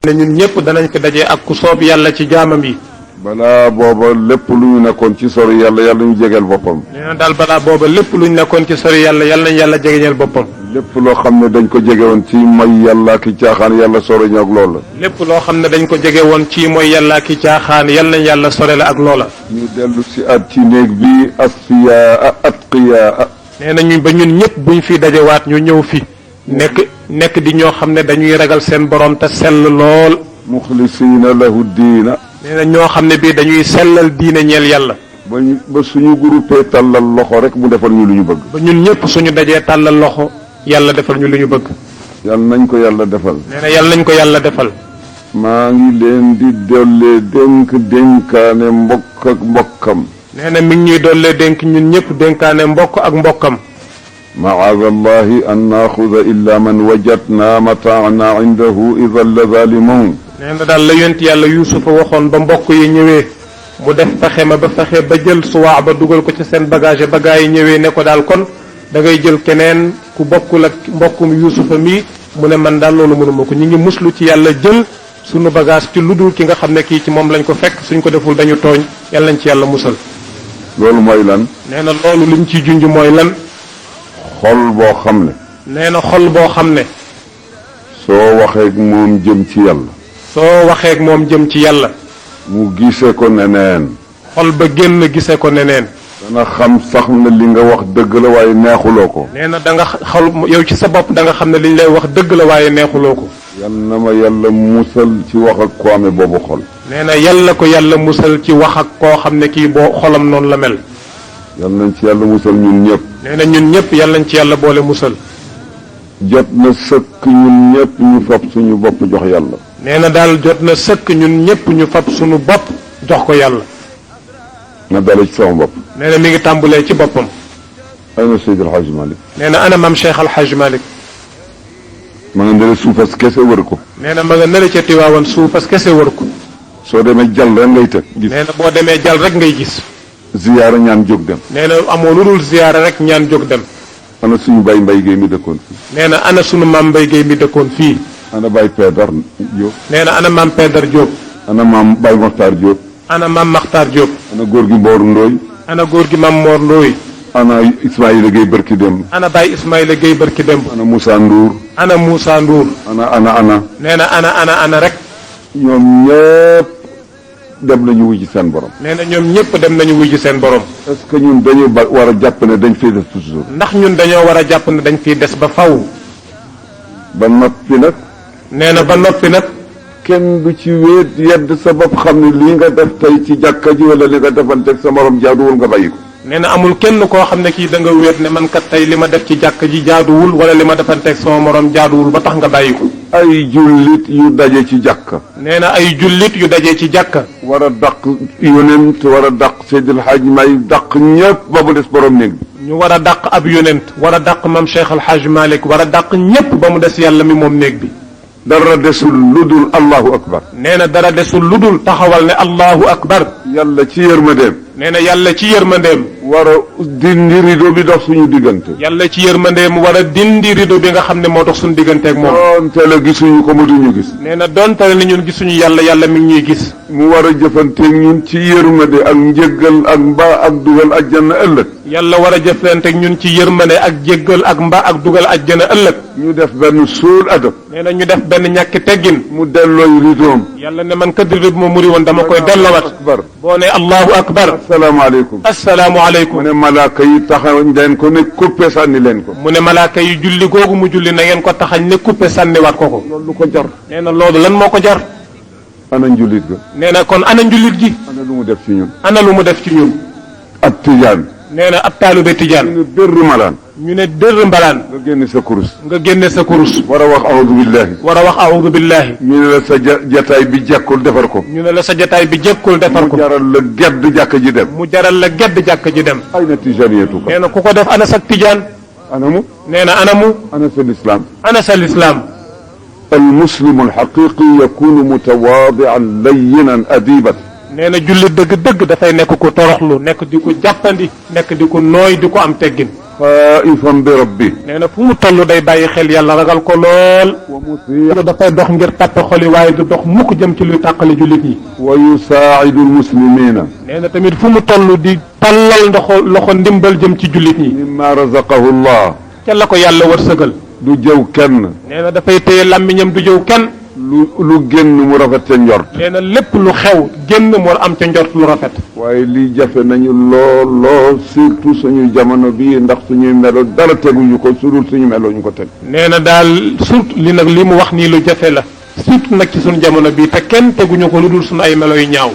ne ñun ñëpp danañ fi daje ak ku soob yàlla ci jaamam yi. balaa booba lépp lu ñu nekkoon ci sori yàlla yàlla ñu jegeel boppam. nee na daal balaa booba lépp lu ñu nekkoon ci sori yàlla yàlla nañ yàlla jegeñeel boppam. lépp loo xam ne dañ ko jege woon ci mooy yàlla ki caaxaan yàlla sori ñu ak loola. lépp loo xam ne dañ ko jege woon ci mooy yàlla ki caaxaan yàlla nañ yàlla sore la ak loola. ñu dellu si at ci néeg bi asfiyaa atqiyaa. nee na ñu ba ñun ñëpp buñ fi dajewaat ñu ñëw fi. nekk di ñoo xam ne dañuy ragal seen borom te sell lool. muxlisiina lahu diina. nee na ñoo xam ne bii dañuy sellal diine ñeel yàlla. ba suñu groupé tàllal loxo rek mu defal ñu lu ñu bëgg. ba ñun ñëpp suñu dajee tàllal loxo yàlla defal ñu lu ñu bëgg. yàlla nañ ko yàlla defal. nee na yàlla nañ ko yàlla defal. maa ngi leen di dollee dénk dénkaane mbokk ak mbokkam. nee na mi ngi ñuy dollee dénk ñun ñëpp dénkaane mbokk ak mbokkam. maadallahi an naaxuda illa man wajadna mataana indahu idan la zalimun. nee na daal la yonent yàlla yuusufa waxoon ba mbokk yi ñëwee mu def fexe ba fexe ba jël suwaa ba dugal ko ci seen bagage ba gaa yi ñëwee ne ko daal kon da ngay jël keneen ku bokkul ak mbokkum yuusufa mi mu ne man daal loolu mënuma ko ñu ngi muslu ci yàlla jël sunu bagage ci lu dul ki nga xam ne kii ci moom lañ ko fekk suñ ko deful dañu tooñ yàlla nañ ci yàlla musal. loolu mooy lan. nee na loolu liñ ciy junj mooy lan. xol boo xam ne. nee na xol boo xam ne. soo waxeek moom jëm ci yàlla. soo waxeek moom jëm ci yàlla. mu gisee ko neneen. xol ba génn gisee ko neneen. dana xam sax ne li nga wax dëgg la waaye neexuloo ko. nee na da nga xol yow ci sa bopp da nga xam ne liñ lay wax dëgg la waaye neexuloo ko. yal na ma yàlla musal ci wax ak ko amee boobu xol. nee na yàlla ko yàlla musal ci wax ak koo xam ne kii boo xolam noonu la mel. yal nañ ci yàlla musal ñun ñëpp. nee na ñun ñëpp yàlla nañ ci yàlla boole musal. jot na sëkk ñun ñëpp ñu fab suñu bopp jox yàlla. nee na daal jot na sëkk ñun ñëpp ñu fab suñu bopp jox ko yàlla. na dale ci sama bopp. nee na mi ngi tàmbulee ci boppam. ana Seydi El Hadj Malick. nee na ana maam Cheikh Al Hadj Malick. ma nga ndele suufas kese wër ko. nee na ma nga nële ca Tiwaawan suufas kese wër ko. soo demee jàll rek ngay teg gis. nee na boo demee jàll rek ngay gis. ziyaara ñaan jóg dem. nee na amoo lu dul ziyaara rek ñaan jóg dem. ana suñu bay mbay géey mi dëkkoon fii. nee na ana sunu maam Mbay Géey mi dëkkoon fii. ana bay Peedar Diop. nee na ana maam Peedar Diop. ana maam bay Moxtaar Diop. ana maam Maxtaar Diop. ana góor gi Mboor Ndooy. ana góor gi maam Moor Ndooy. ana Ismaïla Gueye barki dem. ana Baye Ismaïla Gueye barki demb. ana Moussa Ndour. ana Moussa Ndour. ana. nee na ana rek. ñoom ñëpp dem nañu wuy ci seen borom. nee na ñoom ñëpp dem nañu wuy ci seen borom. est-ce que ñun dañu war a jàpp ne dañ fiy des toujours. ndax ñun dañoo war a jàpp ne dañ fiy des ba faw. ba noppi nag. nee na ba noppi nag. kenn du ci wéet yedd sa bopp xam ne lii nga def tey ci jàkka ji wala li nga defanteeg sa morom jaaduwul nga bàyyi ko. nee na amul kenn koo xam ne kii da nga wéet ne man kat tey li ma def ci jàkka ji jaaduwul wala li ma defanteeg sama morom jaaduwul ba tax nga bàyyi ko. ay jullit yu daje ci jàkka. nee na ay jullit yu daje ci jàkka. war a dàq yonent war a dàq Seydil Hadj May dàq ñëpp ba mu des borom néeg bi. ñu war a dàq ab yonent war a dàq mam Cheikh Al Hadj Malick war a dàq ñëpp ba mu des yàlla mi moom néeg bi. dara desul lu dul Allahu akbar. nee na dara desul lu dul taxawal ne Allahu akbar. yàlla ci yërmandeem. nee na yàlla ci yërmandeem. war a dindi rido bi dox suñu diggante. yàlla ci yërmandeem war a dindi rido bi nga xam ne moo dox suñu digganteeg moom. doonte la gisuñu ko mu duñu gis. nee na doonte la ñun gisuñu yàlla yàlla mi ngi ñuy gis. mu war a jëfanteeg ñun ci yërmande ak njëggal ak mbaa ak dugal àjjana ëllëg. yàlla war a jëflanteeg ñun ci yërmande ak jéggal ak mbaa ak dugal àjjana ëllëg. ñu def benn suul adab. nee na ñu def benn ñàkki teggin. mu dellooy ridoom. yàlla ne man kat rido bi ma muri woon dama koy delloowaat. akbar boo ne Allahu akbar. asalaamaaleykum. asalaamaaleykum. mu ne malaaka yi taxaw leen ko ne coupé sànni leen ko. mu ne malaaka yi julli googu mu julli na ngeen ko taxañ ne coupé sànniwaat ko ko. loolu lu ko jar. nee na loolu lan moo ko jar. ana njulit ga. nee na kon ana njulit gi. ana lu mu def ci ñun. ana lu mu def ci ñun. ab tijaan. nee na ab taalube tijaan. ñu ne dërr malaan. ñu ne dërr mbalaan. nga génne sa kurus. nga génne sa kurus. war a wax awudu billahi. war a wax awudu billahi. ñu ne la sa jataay bi jekkul defar ko. ñu ne la sa jataay bi jekkul defar ko. mu jaral la gedd jàkk ji dem. mu jaral la gedd jàkk ji dem. ay na tijaaniyatu ko. nee na ku ko def ana sa tijaan. anamu. nee na anamu. ana sa lislaam. ana sa lislaam. المسلم الحقيقي يكون متواضعا لينا أديبا. nee na jullit dëgg-dëgg dafay nekk ku toroxlu nekk di ko jàppandi nekk di ko nooy di ko am teggin. xaifan bi rabbi nee na fu mu toll day bàyyi xel yàlla ragal ko lool wa muti dafay dox ngir tàppe xoli waaye du dox mukk jëm ci luy tàqali jullit yi wa yusaacidu almuslimina nee na tamit fu mu toll di tallal loxo ndimbal jëm ci jullit yi mimma razaqahu llah ca la ko yàlla wërsëgal du jëw kenn nee na dafay téye làmmiñam du jëw kenn lu génn mu rafet ca njort nee na lépp lu xew génn moo am ca njort lu rafet waaye lii jafe nañu lool surtout suñu jamono bii ndax suñuy melo dara teguñu ko su dul suñu melo ñu ko teg nee na daal surtout li nag li mu wax nii lu jafe la surtout nag ci suñu jamono bii te kenn teguñu ko lu dul suñu ay melo yu ñaaw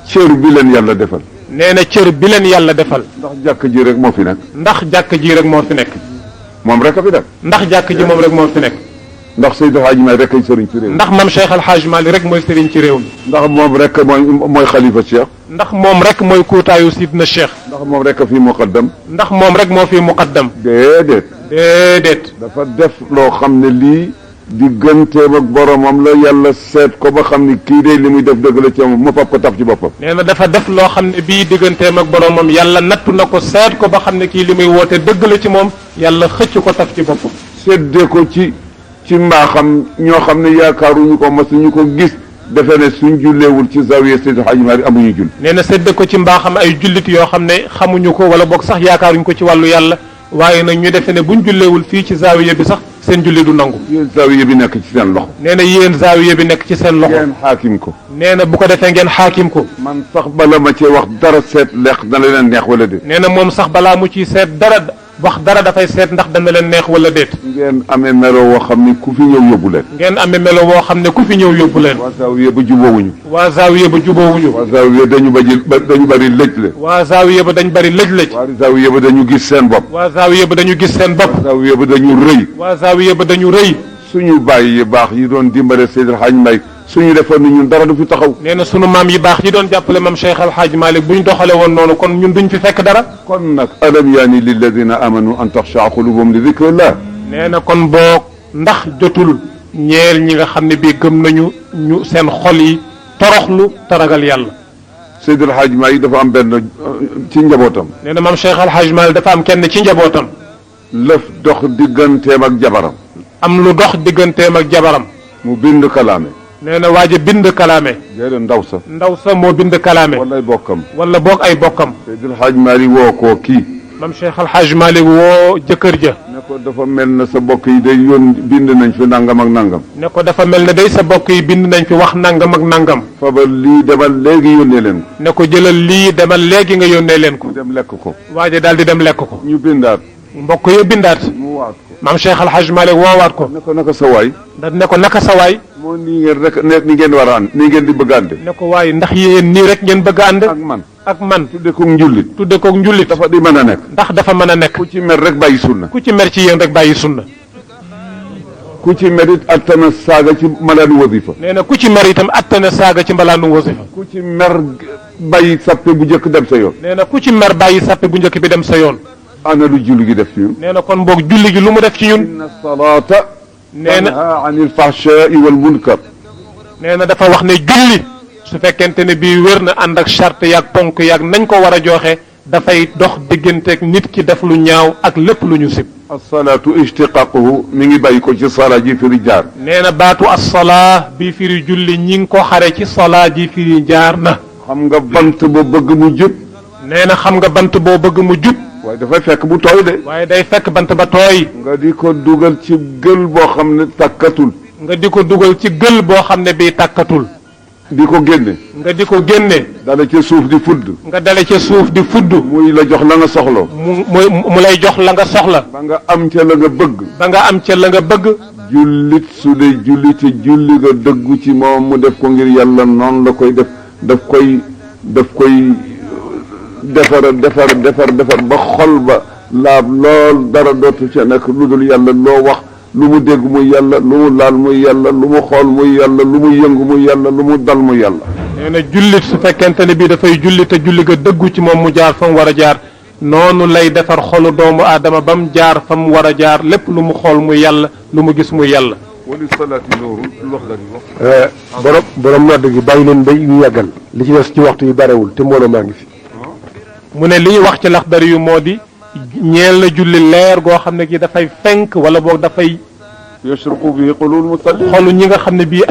cër bi leen yàlla defal nee na cër bi leen yàlla defal ndax jàkk ji rek moo fi nekk ndax jàkk ji rek moo fi nekk moom rek a fi nekk ndax jàkk ji moom rek moo fi nekk ndax Seydi Hadji Malick rek ay sëriñ ci réew ndax mam Cheikh Al Hadj Malick rek mooy sëriñ ci réew mi ndax moom rek mooy xalifa Cheikh ndax moom rek mooy kuutaayu sidna Cheikh ndax moom rek a fi muqaddam ndax moom rek moo fi muqaddam déedéet dafa def loo xam ne lii digganteem ak boromam la yàlla seet ko ba xam ne kii de li muy def dëgg la ci moom mu fab ko taf ci boppam nee na dafa def loo xam ne bii digganteem ak boromam yàlla nattu na ko seet ko ba xam ne kii li muy woote dëgg la ci moom yàlla xëcc ko taf ci boppam séddee ko ci mbaaxam ñoo xam ne yaakaaruñu ko masuñu ko gis defe ne suñ julleewul ci zawiya Seydi Hadji Malick amuñu jull nee na séddee ko ci mbaaxam ay jullit yoo xam ne xamuñu ko wala boog sax yaakaaruñu ko ci wàllu yàlla waaye nag ñu defe ne buñ julleewul fii ci zawiya bi sax seen julli du nangu yéen zawiya bi nekk ci seen loxo nee na yéen zawiya bi nekk ci seen loxo ngeen xaakim ko nee na bu ko defee ngeen xaakim ko man sax bala ma cee wax dara seet leex dana leen neex wala déet nee na moom sax balaa mu ciy seet dara wax dara dafay seet ndax dana leen neex wala déet ngeen amee melo woo xam ne ku fi ñëw yóbbu leen ngeen amee melo woo xam ne ku fi ñëw yóbbu leen waa zawiya ba jubóowuñu waa zawiya ba jubóowuñu waa zawiya dañu bari lëj-le waa zawiya ba dañ bari lëj-lëj waa zawiya ba dañu gis seen bopp waa zawiya ba dañu gis seen bopp waa zawiya ba dañu rëy waa zawiya ba dañu rëy suñu bàyyi yi baax yi doon dimbale Seydi Hadji Malick suñu defoon ni ñun dara du fi taxaw nee na sunu maam yi baax yi doon jàppale maam Cheikh Al Hadj Malick bu ñu doxale woon noonu kon ñun duñ fi fekk dara kon nag alam yaani lilladina amanu an taxshaa qulubuhum li dikrillah nee na kon boog ndax jotul ñeel ñi nga xam ne bii gëm nañu ñu seen xol yi toroxlu te ragal yàlla Seydi El Hadji Malick dafa am benn ci njabootam nee na maam Cheikh Al Hadj Malick dafa am kenn ci njabootam lëf dox digganteem ak jabaram am lu dox digganteem ak jabaram mu bind kalaame nee na waaj a bind kalaame déedéet ndaw sa moo bind kalaame wala ay bokkam wala boog ay bokkam Seydi El Hadji Malick woo koo kii maam Cheikh Al Hadj Malick woo jëkkër ja ne ko dafa mel na sa bokk yi day bind nañ fi nangam ak nangam ne ko dafa mel ne day sa bokk yi bind nañ fi wax nangam ak nangam fabal lii demal léegi yónnee leen ko ne ko jëlal lii demal léegi nga yónnee leen ko dem lekk ko waaje daal di dem lekk ko ñu bindaat mbokk yo bindaat mu waat ko maam Cheikh Al Hadj Malick woowaat ko ne ko naka sa waay da ne ko naka sa waay moo nii ngeen rek nekk ni ngeen war a ànd nii ngeen di bëgg a ànd ne ko waaye ndax yéen nii rek ngeen bëgg a ànd ak man tudde ko njullit tudde ko njullit dafa di mën a nekk ndax dafa mën a nekk ku ci mer rek bàyyi sunna ku ci mer ci yéen rek bàyyi sunna ku ci mer it attana saaga ci mbalaanu wasifa nee na ku ci mer itam attana saaga ci mbalaanu wasifa ku ci mer bàyyi sappe bu njëkk dem sa yoon nee na ku ci mer bàyyi sappe bu njëkk bi dem sa yoon ana lu julli gi def ci ñun nee na kon boog julli gi lu mu def ci ñun inna salaata nee na tanha anil fahshaai wal munkar nee na dafa wax ne julli su fekkente ne bii wér na ànd ak charte yaag ponk yaag nañ ko war a joxe dafay dox digganteeg nit ki def lu ñaaw ak lépp lu ñu sib asalaatu ishtiqaquhu mi ngi bàyyi ko ci salaa ji firi jaar nee na baatu assalaa bii firi julli ñi ngi ko xare ci salaa ji firi jaar na xam nga bant ba bëgg mu jub nee na xam nga bant boo bëgg mu jub waaye dafay fekk bu tooy de waaye day fekk bant ba tooy nga di ko dugal ci gël boo xam ne tàkkatul nga di ko dugal ci gël boo xam ne bii tàkkatul di ko génne nga di ko génne dale ca suuf di fudd nga dale ca suuf di fudd muy la jox la nga soxla mu lay jox la nga soxla ba nga am ca la nga bëgg ba nga am ca la nga bëgg jullit su dee julli te julli nga dëggu ci moom mu def ko ngir yàlla noonu la koy def daf koy defar ba xol ba laab lool dara dootu ca nekk lu dul yàlla loo wax lu mu dégg muy yàlla lu mu laal muy yàlla lu mu xool muy yàlla lu mu yëngu muy yàlla lu mu dal muy yàlla nee na jullit su fekkente ne bii dafay julli te julli ga dëggu ci moom mu jaar fa mu war a jaar noonu lay defar xolu doomu aadama ba mu jaar fa mu war a jaar lépp lu mu xool muy yàlla lu mu gis muy yàlla wali salaati nooru lu wax la wax borom nodd gi bàyyi leen ba ñu yàggal li ci des ci waxtu yi barewul te mbooloo maa ngi fi mu ne li ñu wax ci Laxdari yu moo di ñeel na julli leer goo xam ne gi dafay fenk wala boog dafay yashruqu bihi qulubul musallin xolu ñi nga xam ne bii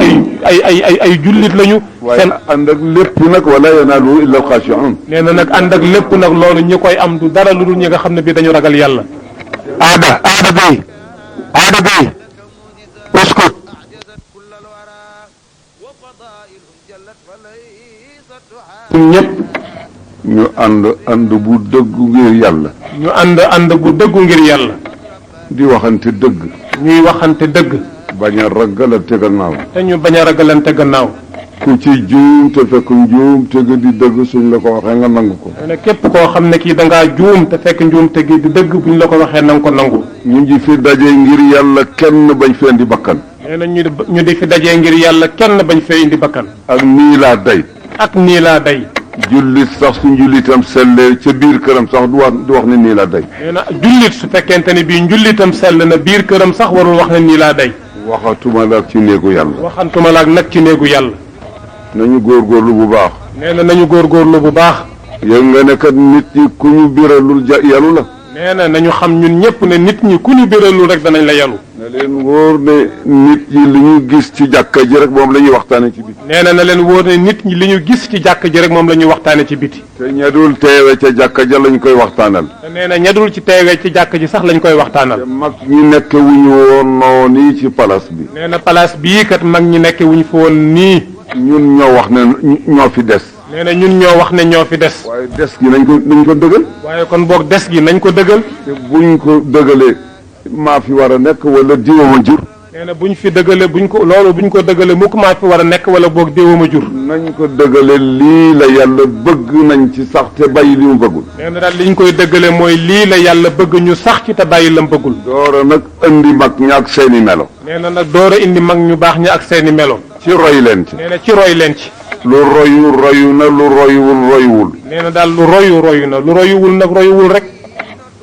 ay jullit lañu. waaye ànd ak lépp nag wala yanaaluhu illa alxaashi'uun. nee na nag ànd ak lépp nag loolu ñi koy am du dara lu dul ñi nga xam ne bii dañu ragal yàlla. aada bay uskut ñun ñëpp ñu ànd bu dëggu ngir yàlla. ñu ànd bu dëggu ngir yàlla. di waxante dëgg. ñuy waxante dëgg. bañ a ragalante gannaaw. te ñu bañ a ragalante gannaaw. ku ci juum te fekk njuum te gi di dëgg suñ la ko waxee nga nangu ko. nee na képp koo xam ne kii da ngaa juum te fekk njuum te gi di dëgg buñ la ko waxee na nga ko nangu. ñu ngi fi daje ngir yàlla kenn bañ fee indi bakkan. nee na ñu di fi dajee ngir yàlla kenn bañ fee indi bakkan. ak nii laa day. ak nii laa day. jullit sax su njullitam sellee ca biir këram sax du wax ne nii laa day. nee na jullit su fekkente ni bii njullitam sell na biir këram sax warul wax ne nii laa day. waxatuma la ci néegu yàlla. waxantuma la ak nag ci néegu yàlla. nañu góorgóorlu bu baax. nee na nañu góorgóorlu bu baax. yëg nga ne kat nit ñi ku ñu biralul yalu la. nee na nañu xam ñun ñëpp ne nit ñi ku ñu biralul rek danañ la yalu. na leen wóor ne nit ñi li ñu gis ci jàkka ji rek moom la ñuy waxtaane ci biti. nee na leen wóor ne nit ñi li ñu gis ci jàkka ji rek moom la ñuy waxtaane ci biti. te ñadul teewe ca jàkka ja lañ koy waxtaanal. te nee na ñadul ci teewee ci jàkka ji sax lañ koy waxtaanal. te mag ñi nekk wu ñu woon noonu ci palaas bi. nee na place bii kat mag ñi nekk wuñ fa woon nii. ñun ñoo wax ne ñoo fi des. nee na ñun ñoo wax ne ñoo fi des. waaye des gi nañ ko dëggal. waaye kon boog des gi nañ ko dëggal. te buñ ko dëggalee maa fi war a nekk wala diwama jur. nee na buñ fi dëggale buñ ko dëggale mukk maa fi war a nekk wala boog diwama jur. nañ ko dëggale lii la yàlla bëgg nañ ci sax te bàyyi li mu bëggul. nee na daal liñ koy dëggale mooy lii la yàlla bëgg ñu sax ci te bàyyi lam bëggul. doora nag indi mag ña ak seeni melo. nee na nag door a indi mag ñu baax ñi ak seeni melo. ci roy leen ci. nee na ci roy leen ci. lu royu na lu royuwul. nee na daal lu royu na lu royuwul nag royuwul rek.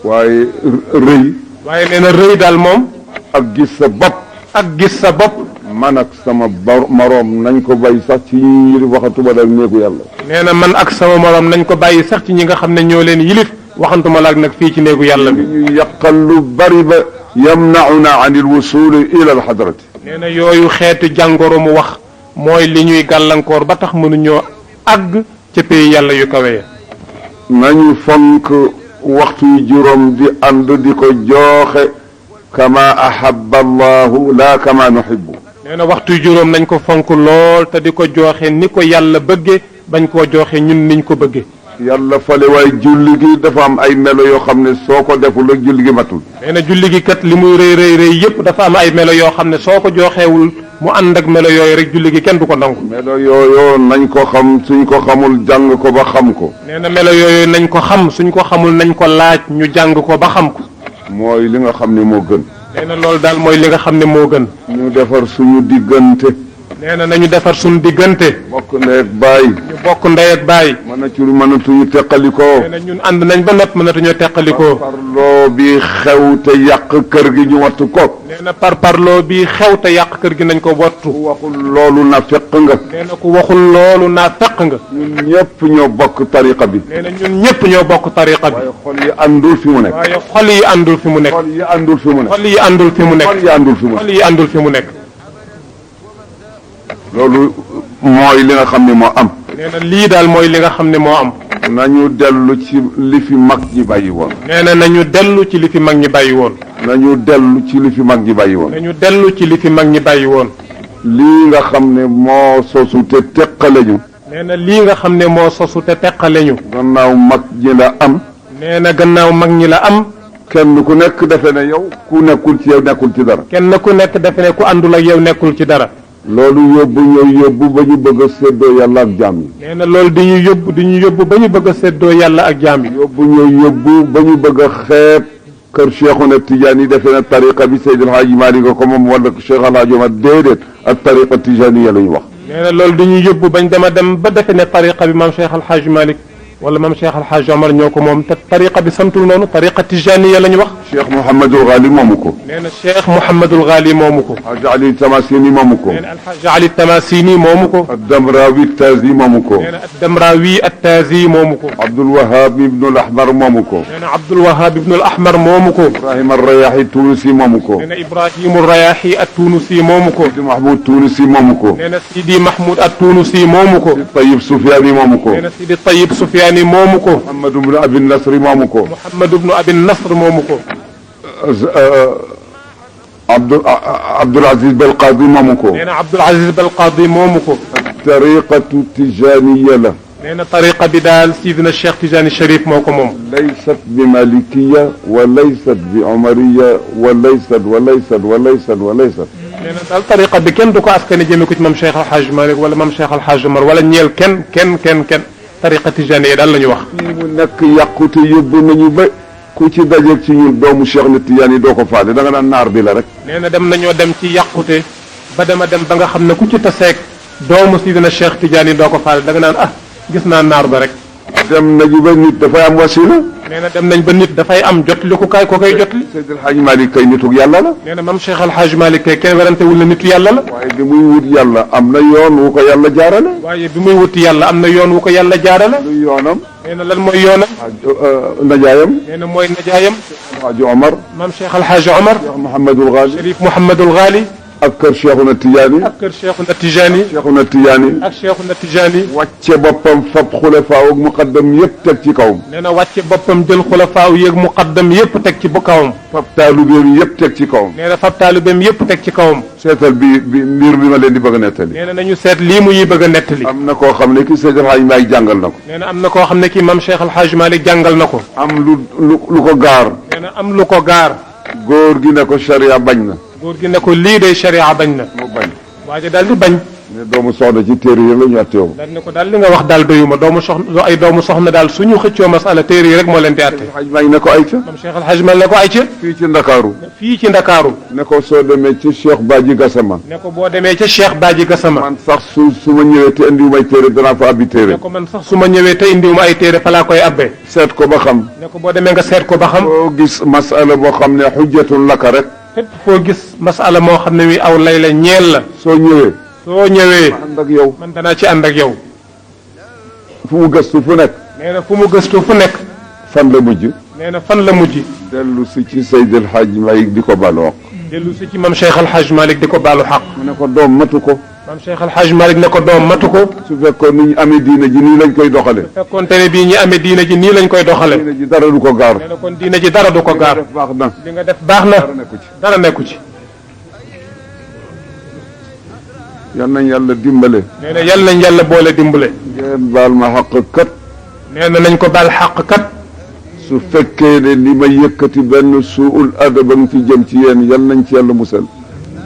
waaye rëy. waaye nee na rëy daal moom. ak gis sa bopp. ak gis sa bopp. man ak sama moroom nañ ko bàyyi sax ci ñi waxatuma la ak néegu yàlla. nee na man ak sama moroom nañ ko bàyyi sax ci ñi nga xam ne ñoo leen yilif waxantuma la ak nag fii ci néegu yàlla bi. ñu yàqal lu bari ba yamnauna an il wusuli ila al hadrati. nee na yooyu xeetu jàngoro mu wax mooy li ñuy gàllankoor ba tax mënuñoo àgg ca pays yàlla yu kawe ya. nañu fonk waxtu yu juróom di ànd di ko jooxe kama ahabba allahu la kama nuhibbu. nee na waxtu yu juróom nañ ko fonk lool te di ko jooxe ni ko yàlla bëgge bañ koo jooxe ñun niñ ko bëgge. yàlla fale waaye julli gi dafa am ay melo yoo xam ne soo ko deful ak julli gi matul. nee na julli gi kat li muy rëy yépp dafa am ay melo yoo xam ne soo ko jooxeewul mu ànd ak melo yooyu rek julli gi kenn du ko nangu. melo yooyu nañ ko xam suñ ko xamul jàng ko ba xam ko. nee na melo yooyu nañ ko xam suñ ko xamul nañ ko laaj ñu jàng ko ba xam ko. mooy li nga xam ne moo gën. nee na loolu daal mooy li nga xam ne moo gën. ñu defar suñu diggante. nee na nañu defar suñu diggante. bokk ndey ak baay. ñu bokk ndey ak baay. mënatuñu teqalikoo. nee na ñun ànd nañ ba nopp mënatuñoo teqalikoo. parparloo bi xew te yàq kër gi ñu wattu ko. nee na parparloo bi xew te yàq kër gi nañ ko wattu. ku waxul loolu na fekk nga. nee na ku waxul loolu naa fekk nga. ñun ñëpp ñoo bokk tariqa bi. nee na ñun ñëpp ñoo bokk tariqa bi. waaye xol yi àndul fi mu nekk. waaye xol yi àndul fi mu nekk. xol yi àndul fi mu nekk. xol yi àndul fi mu nekk. xol yi àndul fi mu nekk. xol yi àndul fi mu nekk. loolu mooy li nga xam ne moo am. nee na lii daal mooy li nga xam ne moo am. nañu dellu ci li fi mag ñi bàyyi woon. nee na nañu dellu ci li fi mag ñi bàyyi woon. nañu dellu ci li fi mag ñi bàyyi woon. nañu dellu ci li fi mag ñi bàyyi woon. lii nga xam ne moo sosu te teqale ñu. nee na lii nga xam ne moo sosu te teqale ñu. gannaaw mag ñi la am. nee na gannaaw mag ñi la am. kenn ku nekk defe ne yow ku nekkul ci yow nekkul ci dara. kenn ku nekk defe ne ku àndul ak yow nekkul ci dara. loolu yóbbu ba ñu bëgg a séddoo yàlla ak jaam yi. nee na loolu di ñu yóbbu ba ñu bëgg a séddoo yàlla ak jaam yi. yóbbu ba ñu bëgg a xeeb kër Cheikhuna Tidiane yi defe na tariqa bi Seydi El Hadji Malick ko moom wala Cheikh El Hadji Omar déedéet ak tariqa Tidiane yi la ñu wax. nee na loolu di ñu yóbbu bañ dem ba defe ne tariqa bi maam Cheikh El Hadji Malick wala maam Cheikh Alhaji Omar ñoo ko moom te tariqa bi santul noonu tariqa tijaniya la ñu wax. Cheikh Mouhamadul Ghali moomu ko. nee na Cheikh Mouhamadul Ghali moomu ko. Hadj Ali Tamasini moomu ko. nee na Alhaji Ali Tamasini moomu ko. Damrawi Tazi moomu ko. nee na Damrawi Tazi moomu ko. Abdul Wahab Ibnul Ahmar moomu ko. nee na Abdul Wahab Ibnul Ahmar moomu ko. Ibrahima Rayahi Tunisi moomu ko. nee na Ibrahimu Rayahi at-Tunusi moomu ko. Sidi Mahmoud Tunisi moomu ko. nee na Sidi Mahmoud at-Tunusi moomu ko. Tayyib Soufiane moomu ko. nee na Sidi Tayyib Soufiane moomu ko. Muhammad ibn Abi Nasri moomu ko. Muhammad ibn Abi Nasr moomu ko. Abdul Aziz Belqadi moomu ko. nee na Abdul Aziz Belqadi moomu ko. tariqatu tijaniya la. nee na tariqa bi daal Sidina Cheikh Tijani Cherif moo ko moom. laysat bi malikiya wa laysat bi omariya wa laysat wa laysat wa laysat wa laysat. nee na daal tariqa bi kenn du ko askane jëme ko ci mam Cheikh Alhaji Malick wala mam Cheikh Alhaji Omar wala ñeel kenn tariqa tijaniya daal la ñu wax. fii mu nekk yàqute yóbbu nañu ba ku ci dajeeg ci ñun doomu Cheikh na Tidiane doo ko faale da nga naan naar bi la rek. nee na dem nañoo dem ci yàqute ba dem ba nga xam ne ku ci taseeg doomu Sidina Cheikh Tidiane doo ko faale da nga naan ah gis naa naar ba rek. dem nañu ba nit dafay am wasila. nee na dem nañ ba nit dafay am jotli ku kaay ko koy jotli. Seydi El Hadji Malick kay nitu yàlla la. nee na mam Cheikh Alhaji Malick kay kenn werantewul na nitu yàlla la. waaye bi muy wut yàlla am na yoon wu ko yàlla jaarale. waaye bi muy wuti yàlla am na yoon wu ko yàlla jaarale. luy yoonam. nee na lan mooy yoonam. najaayam. nee na mooy najaayam. Hadji Omar. mam Cheikh Alhaji Omar. Cheikh Mouhamadul Ghali. Cherif Mouhamadul Ghali. ak kër Cheikhuna Tidiane. ak kër Cheikhuna Tijani. Cheikhuna Tidiane. ak Cheikhuna Tijani. wàcce boppam fab xulafaa ak muqaddam yëpp teg ci kawam. nee na wàcce boppam jël xulafaaw yéeg muqaddam yépp teg ci bu kawam. fab taalubeem yëpp teg ci kawam. nee na fab taalibeem yépp teg ci kawam. seetal bi mbir bi ma leen di bëgg a nettali. nee na nañu seet lii mu yi bëgg a nettali. am na koo xam ne ki Seydi El Hadji Malick jàngal na ko. nee na am na koo xam ne kii mam Cheikh Alhaji Malick jàngal na ko. am lu ko gaar. nee na am lu ko gaar. góor gi ne ko sharia bañ na. góor gi ne ko lii de sharia bañ na. mu bañ. waa ji daal di bañ. ne doomu soxna ci téere yi la ñu atteewu. daal ne ko daal li nga wax daal doyuma doomu soxna daal suñu xëccoo masala téere yi rek moo leen di atte. Hadj Malick ne ko ay ca. mam Cheikh Alhaji Malick ne ko ay ca. fii ci Ndakaaru. fii ci Ndakaaru. ne ko soo demee ci Cheikh Badji Gassama. ne ko boo demee ca Cheikh Badji Gassama. man sax su ma ñëwee te indiwu may téere danaa fa abbi téere. ne ko man sax su ma ñëwee te indiwuma ay téere fa laa koy abbee. seet ko ba xam. ne ko boo demee nga seet ko ba xam. boo gis masala boo xam ne xujjatun laka rek. fépp foo gis masala moo xam ne wi aw lay la ñeel la. soo ñëwee. soo ñëwee. ànd ak yow. man danaa ci ànd ak yow. fu mu gëstu fu nekk. nee na fu mu gëstu fu nekk. fan la mujj. nee na fan la mujj. dellu si ci Seydi El Hadji Malick di ko baloo. dellu si ci mam Cheikh Alhaji Malick di ko baalu xaq. mu ne ko doom matu ko. mam Cheikh Alhaji Malick ne ko doom matu ko. su fekkoon ni ñu amee diina ji nii lañ koy doxale. fekkoonte ne bii ñi amee diina ji nii lañ koy doxale. diina ji dara du ko gaar. nee na kon diina ji dara du ko gaar. def baax na. li nga def baax na. dara nekku ci. dara nekku ci. yal nañ yàlla dimbale. nee na yal nañ yàlla boole dimbale. ngeen baal ma xaq kat. nee na nañ ko baal xaq kat. su fekkee ne li ma yëkkati benn suul adaba nga ci jëm ci yéen yal nañ ci yàlla musal.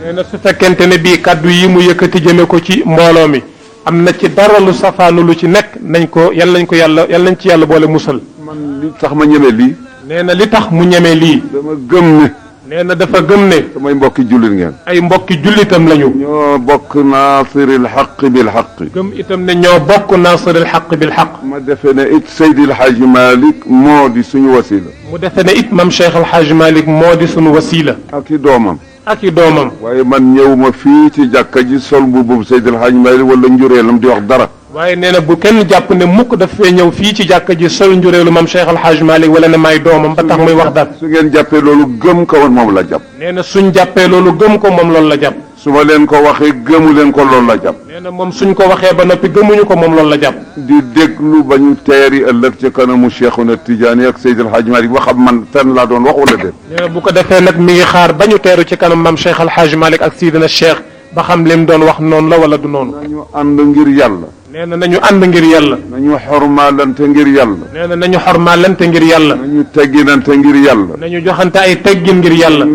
nee na su fekkente ne bii kaddu yi mu yëkkati jëme ko ci mbooloo mi am na ci dara lu safaanu lu ci nekk nañ ko yal nañ ci yàlla boole musal. man li tax ma ñeme lii. nee na li tax mu ñeme lii. dama gëm ne. nee na dafa gëm ne. samay mbokki jullit ngeen. ay mbokki jullitam lañu. ñoo bokk naasiril xaq bil xaq. gëm itam ne ñoo bokk naasiril xaq bil xaq. ma defe ne it Seydi El Hadji Malick moo di suñu wasila. mu defe ne it mam Cheikh Alhaji Malick moo di suñu wasila. ak i doomam. ak i doomam. waaye man ñëw ma fii ci jàkka ji sol mbubbum Seydi El Hadji Malick wala njureelam di wax dara. waaye nee na bu kenn jàpp ne mukk daf fee ñëw fii ci jàkka ji sol njureelu mam Cheikh Alhaji Malick wala ne may doomam ba tax muy wax dara. su ngeen jàppee loolu gëm ko woon moom la jàpp. nee na suñ jàppee loolu gëm ko moom loolu la jàpp. su ma leen ko waxee gëmu leen ko loolu la jàpp. nee na moom suñ ko waxee ba noppi gëmuñu ko moom loolu la jàpp. di déglu ba ñu teeri ëllëg ci kanamu Cheikhuna Tidiane ak Seydi El Hadji Malick ba xam man fenn laa doon wax wala déet. nee na bu ko defee nag mi ngi xaar ba ñu teeru ci kanam mam Cheikh Alhaji Malick ak Sidina Cheikh ba xam lim doon wax noonu la wala du noonu. nañu ànd ngir yàlla. nee na nañu ànd ngir yàlla. nañu xormaalante ngir yàlla. nee na nañu xormaalante ngir yàlla. nañu tegginante ngir yàlla. nañu joxante ay teggin ngir yàlla.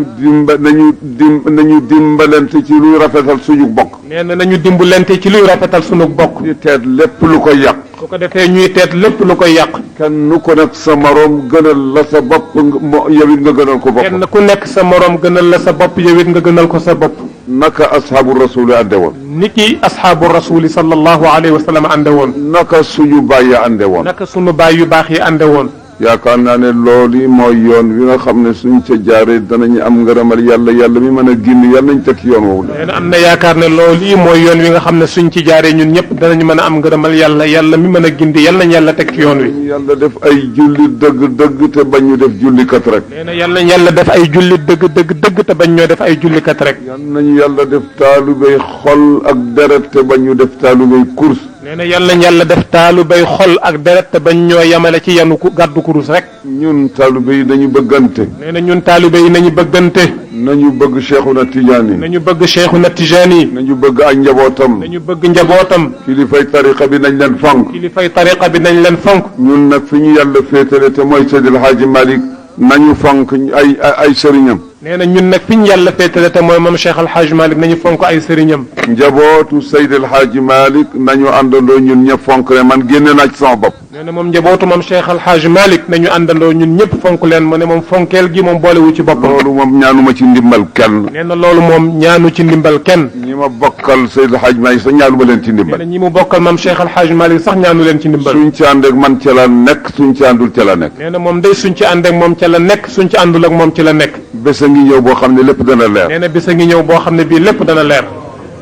nañu dimbalante ci luy rafetal suñu bokk. nee na nañu dimbalante ci luy rafetal sunu bokk. di teet lépp lu koy yàq. su ko defee ñuy teet lépp lu koy yàq. kenn ku nekk sa moroom gënal la sa bopp yow it nga gënal ko bopp. kenn ku nekk sa moroom gënal la sa bopp yow it nga gënal ko sa bopp. naka ashaabu rasuli ande woon niki ashaabu rasuli sallallahu alayhi wa sallam ande woon naka suñu bàyyi ande woon naka sunu baay yu baax yi ande woon yaakaar naa ne loolu mooy yoon wi nga xam ne suñ ca jaaree danañu am ngërëmal yàlla yàlla mi mën a gindi yàlla nañ teg yoon woowu nee na am na yaakaar ne loolu yi mooy yoon wi nga xam ne suñ ci jaaree ñun ñëpp danañu mën a am ngërëmal yàlla yàlla mi mën a gindi yàlla nañ yàlla teg ci yoon wi yàlla def ay jullit dëgg dëgg te bañ ñu def jullikat rek nee na yàlla nañ yàlla def ay jullit dëgg dëgg dëgg te bañ ñoo def ay jullikat rek yal nañu yàlla def taalubéy xol ak deret te bañ ñu def taalubéy course nee na yàlla nañ yàlla def taalu bay xol ak deret te bañ ñoo yemale ci yanu gàddu kurus rek ñun taalube yi dañu bëggante nee na ñun taalibe yi nañu bëggante nañu bëgg Cheikhuna Tijaani nañu bëgg Cheikhuna Tijaani nañu bëgg ay njabootam nañu bëgg njabootam kilifay tariqa bi nañ leen fonk kilifay tariqa bi nañ leen fonk ñun nag fi ñu yàlla féetale te mooy Seydil Haaji Malick nañu fonk ay sëriñam nee na ñun nag fi ñu yàlla féetale te mooy moom Cheikh Al Hadj Malick nañu fonk ay sëriñam njabootu Seydil Haaji Malick nañu àndandoo ñun ñëpp fonk leen man génne naa ci sama bopp nee na moom njabootu moom Cheikh Al Hadj Malick nañu àndandoo ñun ñëpp fonk leen mu ne moom fonkeel gi moom boolewu ci boppam loolu moom ñaanuma ci ndimbal kenn nee na loolu moom ñaanu ci ndimbal kenn ñi ma bokkal Seydil Haaji Malick sax ñaanuma leen ci nee ndimbal na ñi mu bokkal moom Cheikh Al Hadj Malick sax ñaanu leen ci ndimbal suñ ci ànd ak man ca la nekk suñ ci àndul ca la nekk nee na moom day suñ ci ànd ak moom ca la nekk suñ ci àndul ak moom ci la nekk bés a ngi ñëw boo xam ne lépp dana leer nee na bis a ngi ñëw boo xam ne bii lépp dana leer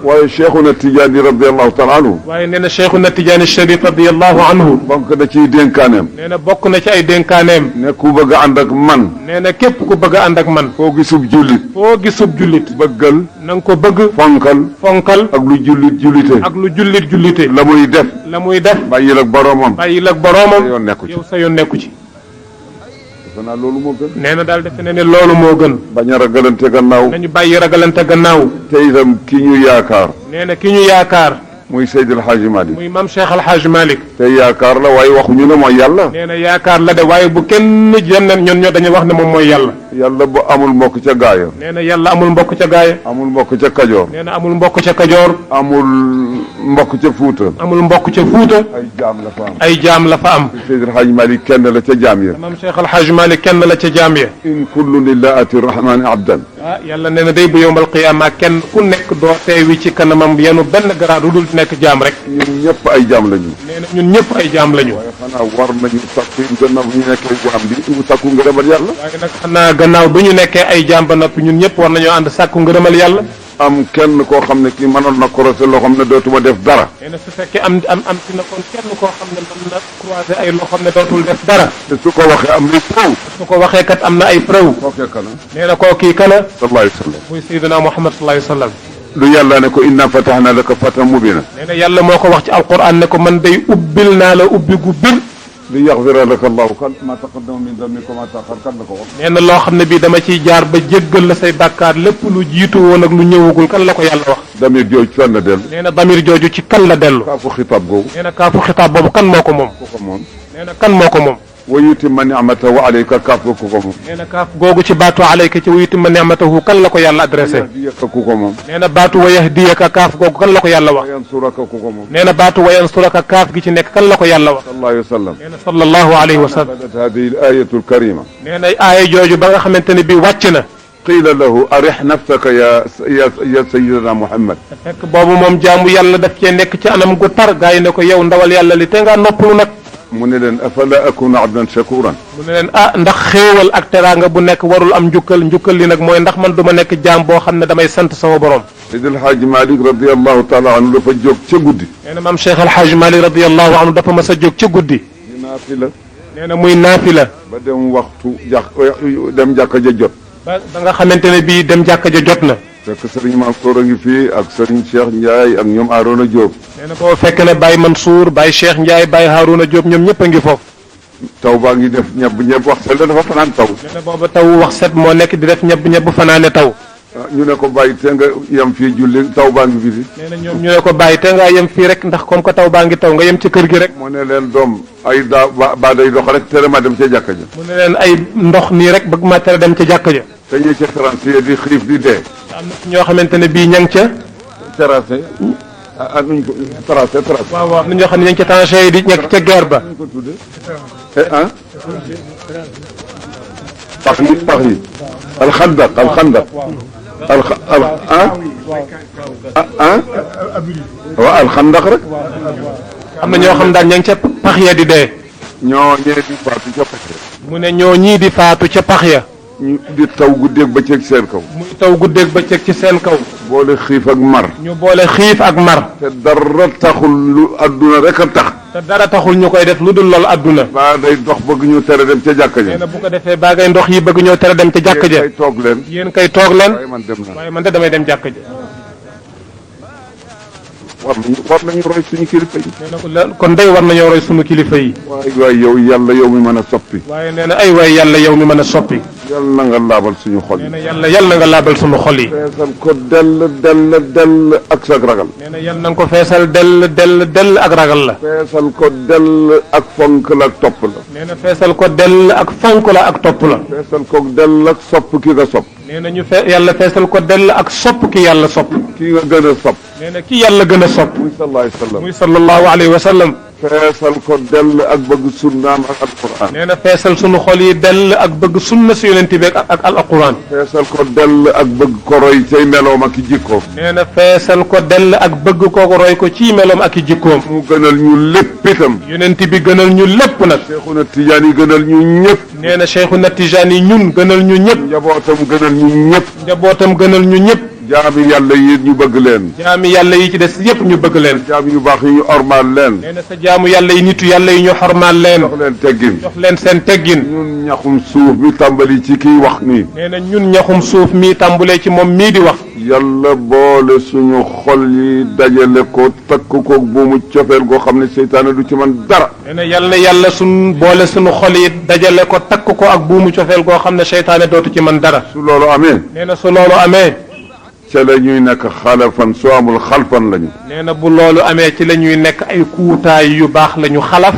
waaye Cheikhuna Tijaani radiallahu taala anhu waaye nee na Cheikhuna Tijaani Sharif radiallahu anhu bonk na ciy dénkaaneem nee na bokk na ci ay dénkaaneem ne ku bëgg a ànd ak man nee na képp ku bëgg a ànd ak man foo gisub jullit foo gisub jullit bëggal na nga ko bëgg fonkal fonkal ak lu jullit jullite ak lu jullit jullite la muy def la muy def bàyyil ak boroomam bàyyil ak boroomam sa yoon nekku ci yow sa yoon nekku ci defe naa loolu moo gën nee na daal defe ne ne loolu moo gën bañ a ragalante gannaaw nañu bàyyi ragalante gannaaw te itam ki ñu yaakaar nee na ki ñu yaakaar muy Seydil Haaji Malick muy maam Cheikh Al Hadj Malick te yaakaar la waaye waxuñu ne mooy yàlla nee na yaakaar la de waaye bu kenn jenn ñun ñoo dañuy wax ne moom mooy yàlla yàlla bu amul mbokk ca gaaya nee na yàlla amul mbokk ca gaaya amul mbokk ca Kajoor nee na amul mbokk ca Kajoor amul mbokk ca Fuuta amul mbokk ca Fuuta ay jaam la fa am ay jaam la fa am Seydil Haaji Malick kenn la ca jaam ya maam Cheikh Al Hadj Malick kenn la ca jaam ya in kullu lillahi ati rahmani abdan ah yàlla nee na day bu yowmal qiyaama kenn ku nekk doo teewi ci kanamam yenu benn garaat du dul nekk jaam rek ñun ñëpp ay jaam lañu nee na ñun ñëpp ay jaam lañu waaye xanaa war nañu sakku gannaaw bu ñu nekkee jaam bi mu sakku ngërëmal yàlla waaye nag xanaa gannaaw bi ñu nekkee ay jaam ba noppi ñun ñëpp war nañoo ànd sàkku ngërëmal yàlla am kenn koo xam ne kii mënoon na croiser loo xam ne dootuma def dara nee na su fekkee am ci na kon kenn koo xam ne mën na croiser ay loxoom ne dootul def dara te su ko waxee am na preuve su ko waxee kat am na ay preuve koo fekk na nee na koo kii kana sallallahu alayhi wa sallam muy Seydina Muhammad sallallahu alayhi wa sallam lu yàlla ne ko inna fatahna laka fatan mubina nee na yàlla moo ko wax ci alquran ne ko man day ubbil naa la ubbi gu bir li yaxfira laka allahu kan ma taqaddama min dambika ma taaxar kan la ko wax nee na loo xam ne bii dama ciy jaar ba jéggal la say bàkkaar lépp lu jiitu woon ak lu ñëwagul kan la ko yàlla wax damir jooju fan la dellu nee na damir jooju ci kan la dellu kaafu xitaab googu nee na kaafu xitaab boobu kan moo ko moom ku ko moom nee na kan moo ko moom wa yutimma ni'matahu alayka kaaf googu ku ko moom nee na kaaf googu ci baatu alayka ci wa yutimma ni'matahu kan la ko yàlla adressé yahdiyaka ku ko moom nee na baatu wa yahdiyaka kaaf googu kan la ko yàlla wax wa yansuraka ku ko moom nee na baatu wa yansuraka kaaf gi ci nekk kan la ko yàlla wax sallallahu alayhi wa sallam nee na sallallahu alayhi wa sallam nazalat hadihi al-ayatu al-karima nee na aaya jooju ba nga xamante ne bii wàcc na qiila lahu arih nafsaka ya sayyidina Muhammad fekk boobu moom jaamu yàlla daf cee nekk ci anam gu tar gaa yi ne ko yow ndawal yàlla li te ngaa noppalu nag mu ne leen afala akuna abdan shakuran mu ne leen ah ndax xéewal ak teraanga bu nekk warul am njukkal li nag mooy ndax man du ma nekk jaam boo xam ne damay sant sama borom Seydil Haaji Malick radiallahu taala anhu dafa jóg ca guddi nee na maam Cheikh El Hadj Malick radiallahu anhu dafa mas a jóg ca guddi di naafila nee na muy naafila ba dem waxtu dem jàkka ja jot ba nga xamante ne bii dem jàkka ja jot na fekk sëriñ Mansour a ngi fii ak sëriñ Cheikh Ndiaye ak ñoom Arona Diop nee na boo fekk ne Baye Mansour Baye Cheikh Ndiaye Baye Harouna Diop ñoom ñëpp a ngi foofu taw baa ngi def ñebb wax sel dafa fanaan taw nee na booba taw wax set moo nekk di def ñebb fanaane taw ñu ne ko bàyyi te nga yem fii julli taw baa ngi fi nee na ñoom ñu ne ko bàyyi te ngaa yem fii rek ndax comme que taw baa ngi taw nga yem ci kër gi rek mu ne leen doom ay baa day dox rek tere ma dem ca jàkka ja mu ne leen ay ndox nii rek bëgg ma tere dem ca jàkka ja te ñi ca terrasse di xiif di dee am na ñoo xamante ne bii ña ngi ca terrasse nuñ ko terrasse waaw waaw am na ñoo xam ne ña ngi ca tranchées yi di nekk ca guerre ba nuñ ko tudde pax yi alxandaq waaw alxandaq rek. am na ñoo xam daal ña ngi ca pax ya di dee. ñoo ñee di faatu ca pax ya. mu ne ñoo ñii di faatu ca pax ya. ñu di taw guddeeg bëccëg seen kaw. muy taw guddeeg bëccëg ci seen kaw. boole xiif ak mar. ñu boole xiif ak mar. te dara taxul lu adduna rek a tax. te dara taxul ñu koy def lu dul loolu adduna. baa day dox bëgg ñu tere dem ca jàkka ja. nee na bu ko defee baagay ndox yi bëgg ñoo tere dem ca jàkka ja. kay toog leen. yéen kay toog leen. waaye man dem naa. waaye man de damay dem jàkka ja. war nañu roy suñu kilifa yi. nee na ko la kon day war nañoo roy sunu kilifa yi. waay yow yàlla yow mi mën a soppi. waaye nee na ay waay yàlla yow mi mën a soppi. yàlla na nga laabal suñu xol nee yi. na yàlla nga laabal sunu xol yi. feesal ko dell ak sag ragal. nee na yàlla na nga ko feesal dell ak ragal la. feesal ko dell ak fonk la ak topp la. nee na feesal ko dell ak fonk la ak topp la. feesal ko dell ak sopp ki nga sopp. nee na yàlla feesal ko dell ak sopp ki yàlla sopp. ki nga gën a sopp. nee na ki yàlla gën a sopp. muy sallallahu alayhi wa sallam. muy sallallahu alayhi wa sallam. feesal ko dell ak bëgg sunnaam ak alquran. nee na feesal sunu xol yi dell ak bëgg sunna si yonent bi ak alquran. feesal ko dell ak bëgg ko roy cay meloom ak i jikkoom. nee na feesal ko dell ak bëgg ko roy ko ci meloom ak i jikkoom. mu gënal ñu lépp itam. yonent bi gënal ñu lépp nag. Cheikhuna Tidiane yi gënal ñu ñëpp. nee na Cheikhuna Tidiane yi ñun gënal ñu ñëpp. njabootam gënal ñu ñëpp. njabootam gënal ñu ñëpp. jaami yàlla yi ñu bëgg leen. jaami yàlla yi ci des yépp ñu bëgg leen. jaam yu baax yi ñu ormaal leen. nee na sa jaamu yàlla yi nitu yàlla yi ñu xormaal leen. jox leen teggin. jox leen seen teggin. ñun ñaxum suuf mi tàmbali ci kiy wax nii. nee na ñun ñaxum suuf mii tàmbulee ci moom mii di wax. yàlla boole suñu xol yi dajale ko takk ko buumu cofeel goo xam ne seytaane du ci man dara. nee na yàlla suñ boole suñu xol yi dajale ko takk ko ak buumu cofeel goo xam ne seytaane dootu ci man dara. su loolu amee. nee na su loolu amee. ca la ñuy nekk xalafan soo amul xalfan lañu. nee na bu loolu amee ci la ñuy nekk ay kuutaay yu baax la ñu xalaf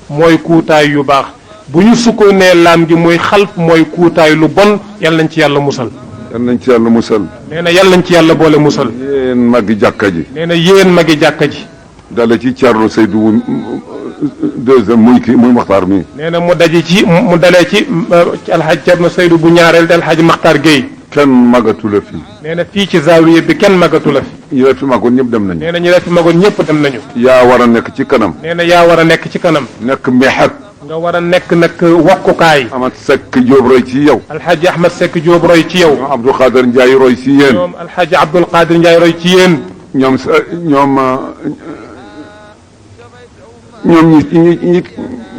mooy kuutaay yu baax bu ñu sukkoonee laam gi muy xalf mooy kuutaay lu bon yal nañ ci yàlla musal. yal nañ ci yàlla musal. nee na yal nañ ci yàlla boole musal. yéen magi jàkka ji. nee na yéen magi jàkka ji. dale ci Thierno Seydou deuxième muy Maxtaar mi. nee na mu daje ci mu dalee ci alxaj Thierno Seydou bu ñaareel di alxaj Maxtaar Gueye. kenn magatu la fi. nee na fii ci zaawiya bi kenn magatu la fi. ñi la fi magoon ñëpp dem nañu. nee na ñi la fi magoon ñëpp dem nañu. yaa war a nekk ci kanam. nee na yaa war a nekk ci kanam. nekk mexet. nga war a nekk nag wokkukaay. Ahmad Seck Diop roy ci yow. alxaaji Ahmad Seck Diop roy ci yow. ñoom Abdou Khader Ndiaye roy ci yéen. ñoom alxaaji Abdul Qadir Ndiaye roy ci yéen. ñoom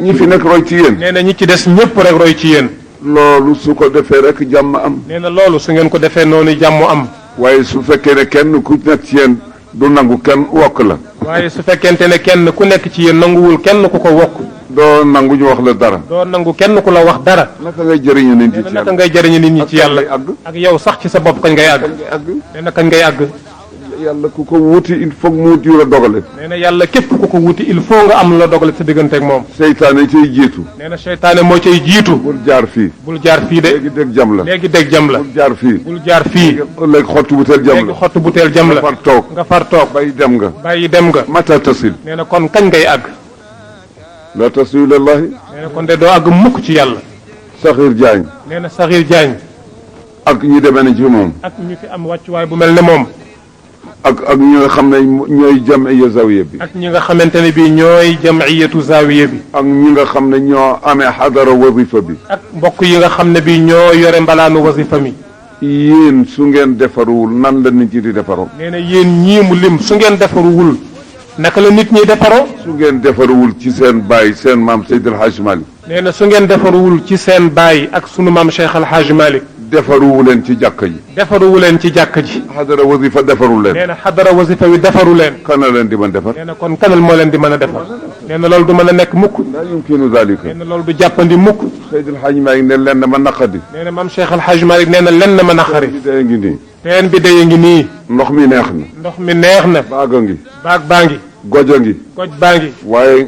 ñi fi nekk roy ci yéen. nee na ñi ci des ñëpp rek roy ci yéen. loolu su ko defee rek jàmm am. nee na loolu su ngeen ko defee noonu jàmm am. waaye su fekkee ne kenn ku nekk ci yéen du nangu kenn wokk la. waaye su fekkente ne kenn ku nekk ci yéen nanguwul kenn ku ko wokk. doo nangu ñu wax la dara. doo nangu kenn ku la wax dara. naka ngay jëriñu nit ñi ci yàlla. naka ngay jëriñu nit ñi ci yàlla. ak yow sax ci sa bopp kañ ngay àgg. nee na kañ ngay àgg. yàlla ku ko wuti il faut mu wuti la dogale. nee na yàlla képp ku ko wuti il faut nga am la dogale sa diggante ak moom. seytaane cay jiitu. nee na seytaane moo cay jiitu. bul jaar fii. bul jaar fii de. léegi dégg jam la. léegi dégg jam la. bul jaar fii. bul jaar fii. léegi xottu butéel jam la. léegi xottu butéel jam la. nga far toog. nga far toog. bàyyi dem nga. bàyyi dem nga. mata tasil. nee na kon kañ ngay àgg. la tasil ilallahi. nee na kon de doo àgg mukk ci yàlla. Saxiir Jaañ. nee na Saxiir Jaañ. ak ñi demee ne ci moom. ak ñu fi am wàccuwaay bu mel ne moom. ak ñi nga xam ne ñooy jamiya zawiya bi. ak ñi nga xamante ne bii ñooy jamiyatu zawiya bi. ak ñi nga xam ne ñoo amee xadara wasifa bi. ak mbokk yi nga xam ne bii ñoo yore mbalaanu wasifa mi. yéen su ngeen defaruwul nan la nit ñi di defaroo. nee na yéen ñii mu lim su ngeen defaruwul naka la nit ñi defaroo. su ngeen defaruwul ci seen baay seen maam Seydi El Hadj Malick. nee na su ngeen defaruwul ci seen baay ak sunu maam Cheikh El Hadj Malick. defaruwu leen ci jàkka ji. defaruwu leen ci jàkka ji. xadara wasifa defaru leen. nee na xadara wasifa wi defaru leen. kana leen di mën defar. nee na kon kanal moo leen di mën a defar. nee na loolu du mën a nekk mukk. laa yumkinu dalika. nee na loolu du jàppandi mukk. Seydi El Hadj Malick ne leen ma naqadi. nee na maam Cheikh El Hadj Malick nee na len na ma naqari. bi dee ngi nii. teen bi dee ngi nii. ndox mi neex na. ndox mi neex na. baaga ngi. baag baa ngi. gojo ngi. goj baa ngi. waaye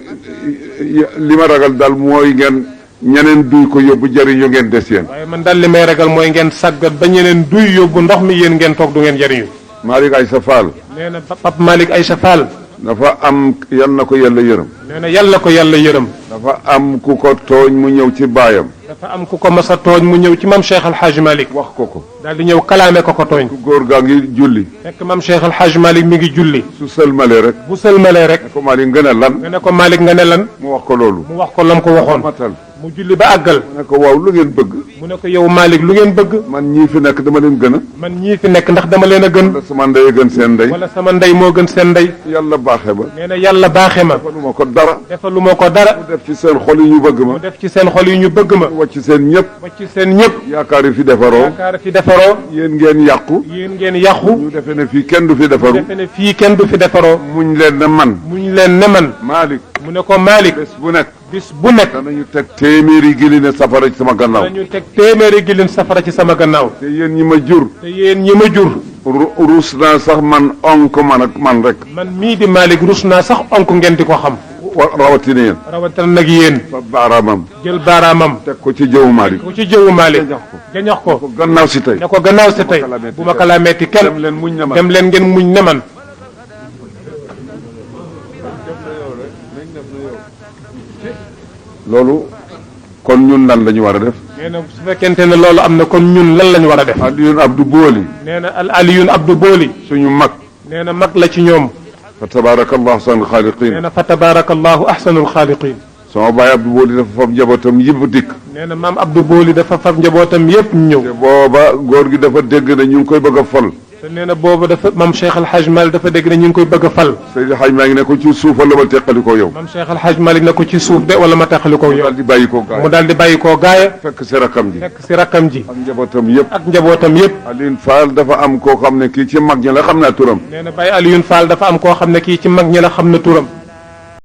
li ma ragal daal mooy ngeen ñeneen duy ko yóbbu jëriñu ngeen des yéen. waaye man daal li may ragal mooy ngeen saggat ba ñeneen duy yóbbu ndox mi yéen ngeen toog du ngeen jëriñu. Malick Aïssa Fall. nee na Pape Malick Aïssa Fall. dafa am yal na ko yàlla yërëm. nee na yàlla ko yàlla yërëm. dafa am ku ko tooñ mu ñëw ci baayam. dafa am ku ko mas a tooñ mu ñëw ci mam Cheikh Al Hadj Malick wax ko daal di ñëw kalaame ko tooñ ku góor gaa ngi julli fekk mam Cheikh Al Hadj Malick mi ngi julli su sëlmalee rek bu sëlmalee rek ne ko Malick nga ne lan nga ne ko Malick nga ne lan mu wax ko loolu mu wax ko lam ko waxoon matal mu julli ba àggal mu ne ko waaw lu ngeen bëgg mu ne ko yow Malick lu ngeen bëgg man ñii fi nekk dama leen gën a man ñii fi nekk ndax dama leen a gën wala sama ndey a gën seen ndey wala sama ndey moo gën seen ndey yàlla baaxee ba nee na yàlla baaxe ma defaluma ko dara defalu ma ko dara mu def ci seen xol yi ñu bëgg ma mu def ci seen xol yi ñu bëgg ma wàcc seen ñëpp wacc seen ñëpp yaakaar yi fi defaroo yaakaar fi defaroo yéen ngeen yàqu yéen ngeen yàqu ñu defee ne fii kenn du fi defaru defe ne fii kenn du fi defaroo muñ leen ne man muñ leen ne man Malick mu ne ko Malick bés bu nekk bis bu nekk danañu teg téeméeri gili ne safara ci sama gannaaw dañu teg téeméeri gilin safara ci sama gannaaw te yéen ñi ma jur te yéen ñi ma jur ruus naa sax man onk man ak man rek man mii di Malick rus naa sax onk ngeen di ko xam rawatina yéen rawatina nag yéen fa baaraamam jël baaraamam teg ko ci jëwu Malick ku ci jëwu Malick jañax ko jañax ko gannaaw si tey ne ko gannaaw si tey bu ma ko laa metti kenn dem leen muñ ne man dem leen ngeen muñ ne man loolu kon ñun lan la ñu war a def nee na su fekkente ne loolu am na kon ñun lan la ñu war a def Alioune Abdou Booli nee na Alioune Abdou Booli suñu mag nee na mag la ci ñoom fa tabaarakallahu ahsanul nee xaaliqiin na fa tabaarakallahu ahsanul xaaliqiin sama baay Abdou Booli dafa fab njabootam yëpp dikk nee na maam Abdou Booli dafa fab njabootam yépp ñëw te booba góor gi dafa dégg ne ñu ngi koy bëgg a fol te nee na boobu dafa maam Cheikh Al Hadj Malick dafa dégg ne ñu ngi koy bëgg a fal Seydi Hadj maa ngi ne ko ci suuf wala ma teqali ko yow maam Cheikh Al Hadj Malick ne ko ci suuf de wala ma taxali ko yow daal di bàyyi ko gaay mu daal di bàyyi koo gaaya fekk si rakam ji fekk si rakkam ji ak njabootam yëpp ak njabootam yépp Alioune Fall dafa am koo xam ne kii ci mag ñi la xam naa turam nee na Baye Alioune Fall dafa am koo xam ne kii ci mag ñi la xam na turam